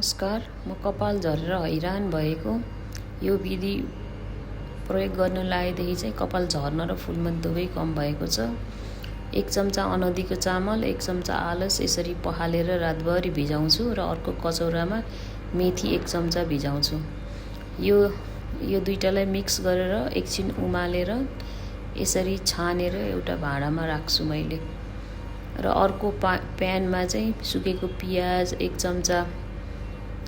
नमस्कार, म कपाल झरेर हैरान भएको। यो विधि प्रयोग गर्न लागेदेखि चाहिँ कपाल झर्न र फुल्न दुवै कम भएको छ। 1 चम्चा अनदीको चामल, 1 चम्चा आलस यसरी पखालेर रातभरि भिजाउँछु र अर्को कचौरामा मेथी 1 चम्चा भिजाउँछु। यो दुईटालाई मिक्स गरेर एकछिन उमालेर यसरी छानेर एउटा भाँडामा राख्छु मैले। र अर्को प्यानमा चाहिँ सुकेको पियाज, 1 चम्चा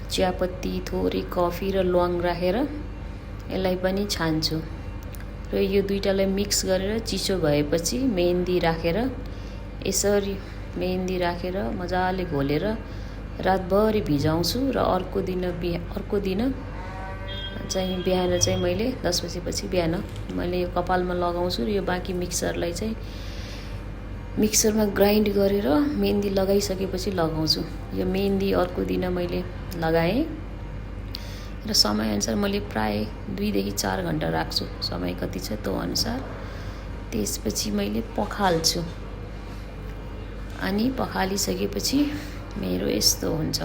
चियापत्ती, थोरै कफी र ल्वाङ राखेर यसलाई पनि छान्छु। र यो दुईटालाई मिक्स गरेर चिसो भएपछि मेहन्दी राखेर मजाले घोलेर रातभरि भिजाउँछु र अर्को दिन चाहिँ बिहान चाहिँ मैले 10 बजेपछि बिहान मैले यो कपालमा लगाउँछु र यो बाँकी मिक्सरलाई चाहिँ मिक्सरमा ग्राइन्ड गरेर मेहन्दी लगाइसकेपछि लगाउँछु। यो मेहन्दी अर्को दिन मैले लगाएँ र समयअनुसार मैले प्राय 2 देखि 4 घण्टा राख्छु। समय कति छ त्यो अनुसार। त्यसपछि मैले पखाल्छु अनि पखालिसकेपछि मेरो यस्तो हुन्छ।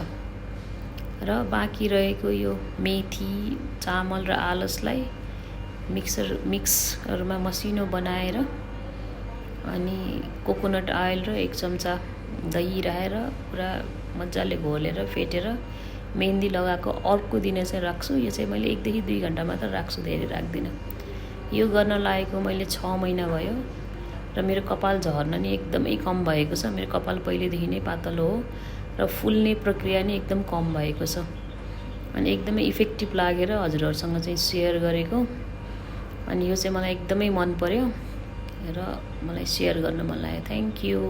र बाँकी रहेको यो मेथी, चामल र आलसलाई मिक्सरमा मसिनो बनाएर अनि कोकोनट आयल र 1 चम्चा दही राखेर पुरा मजाले घोलेर फेटेर मेहन्दी लगाएको अर्को दिन चाहिँ राख्छु। यो चाहिँ मैले 1 देखि 2 घण्टा मात्र राख्छु, धेरै राख्दिनँ। यो गर्न लागेको मैले 6 महिना भयो र मेरो कपाल झर्न नि एकदमै कम भएको छ। मेरो कपाल पहिलेदेखि नै पातलो हो र फुल्ने प्रक्रिया नि एकदम कम भएको छ। अनि एकदमै इफेक्टिभ लागेर हजुरहरूसँग चाहिँ सेयर गरेको। अनि यो चाहिँ मलाई एकदमै मन पर्यो र मलाई सेयर गर्न मन लाग्यो। Thank you.